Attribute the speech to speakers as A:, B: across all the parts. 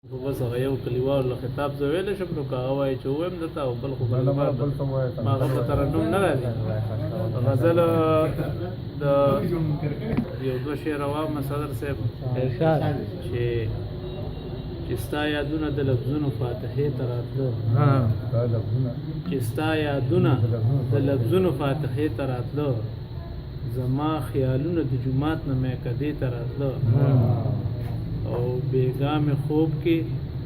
A: خو بس هغه یو کلیوال له خطاب زه ویلی شم، نو که هغه وایي چې ووایم درته او بل خو
B: نه نه، بل څه ووایه.
A: ما هغه په ترنم نه راځي. غزل د یو دوه شعره وایم صدر صاحب.
C: ارشاد.
A: چې ستا یادونه د لفظونو فاتحې ته راتله،
B: دا لفظونه،
A: چې ستا یادونه د لفظونو فاتحې ته راتله، زما خیالونه د جومات نه میکدې ته راتله، او بیګا مې خوب کې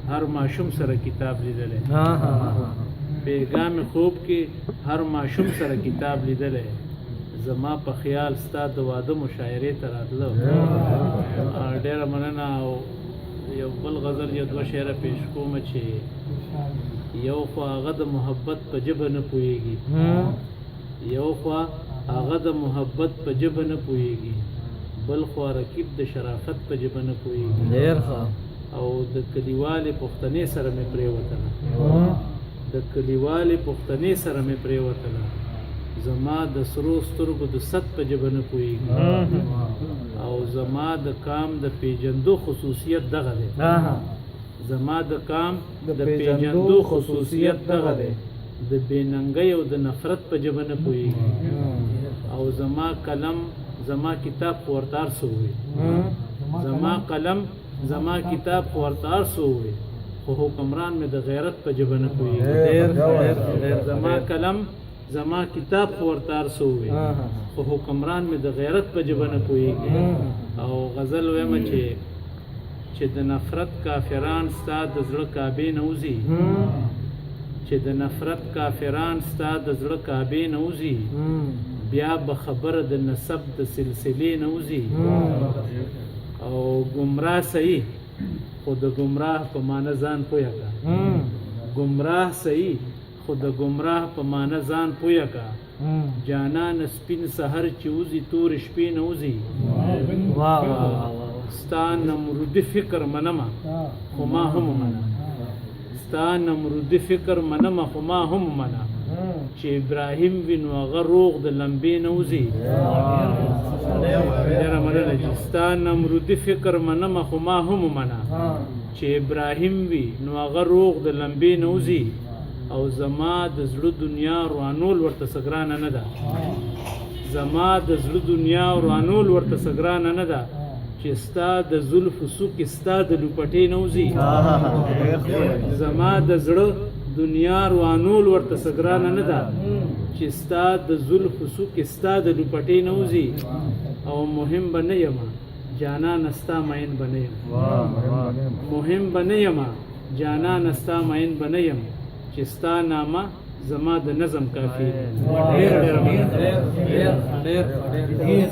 A: هر ماشوم سره کتاب لیدلی، بیګا مې خوب کې هر ماشوم سره کتاب لیدلی، زما په خیال ستا د واده مشاعرې ته راتله. ډېره مننه. او یو بل غزل یو دوه شعره پیش کوم چې یو خو هغه د محبت په ژبه نه پوهېږي، یو خوا هغه د محبت په ژبه نه پوهېږي، بل خوا رقیب د شرافت په ژبه نه پوهېږي.
C: ډېر ښه.
A: او د کلیوالې پښتنې سره مې پرېوتله، د کلیوالې پښتنې سره مې پرېوتله، زما د سرو سترګو د ست په ژبه نه پوهېږي. او زما د کام د پیژندو خصوصیت دغه دی، زما د کام د پیژندو خصوصیت دغه دی، د بېننګۍ او د نفرت په ژبه نه پوهېږي. او زما قلم زما کتاب خو ورته هر څه ووایي، زما قلم زما کتاب خو ورته هر څه ووایي، خو حکمران مې د غیرت په ژبه نه پوهېږي.
C: ډېر ښه، ډېر ښه، ډېر.
A: زما قلم زما کتاب خو ورته هر څه ووایي، خو حکمران مې د غیرت په ژبه نه پوهېږي. او غزل وایم چې د نفرت کافران ستا د زړه کعبې نه وځي، چې د نفرت کافران ستا د زړه کعبې نه وځي، بیا به خبره د نسب د سلسلې نه وځي. او ګمراه صحیح خو د ګمراه په معنی ځان پوهه کا، ګمراه صحیح خو د ګمراه په معنی ځان پوهه کا، جانان سپین سحر چې وځي تورې شپې نه وځي.
C: واه واه واه.
A: ستا نمرودي فکر منمه خو ما هم منه، ستا نمرودي فکر منمه خو ما هم منه، چې ابراهیم وي نو هغه روغ د لمبې نه وځي. ډېره مننه. چې ستا نمرودي فکر منمه خو ما هم منه، چې ابراهیم وي نو هغه روغ د لمبې نه وځي. او زما د زړه دنیا روانول ورته څه ګرانه نه ده، زما د زړه دنیا ورانول ورته څه ګرانه نه ده، چې ستا د زلفو څوکې ستا د لوپټې نه وځي. زما د زړه دنیا روانول ورته څه ګرانه نه ده، چې ستا د زلفو څوکې ستا د لوپټې نه وځي. او مهم به نه یم جانانه ستا مین به نه یم، مهم به نه یم جانانه ستا مین به نه یم، چې ستا نامه زما د نظم کافي. ډېره ډېره مننه.
C: ډېر ډېر ډېر.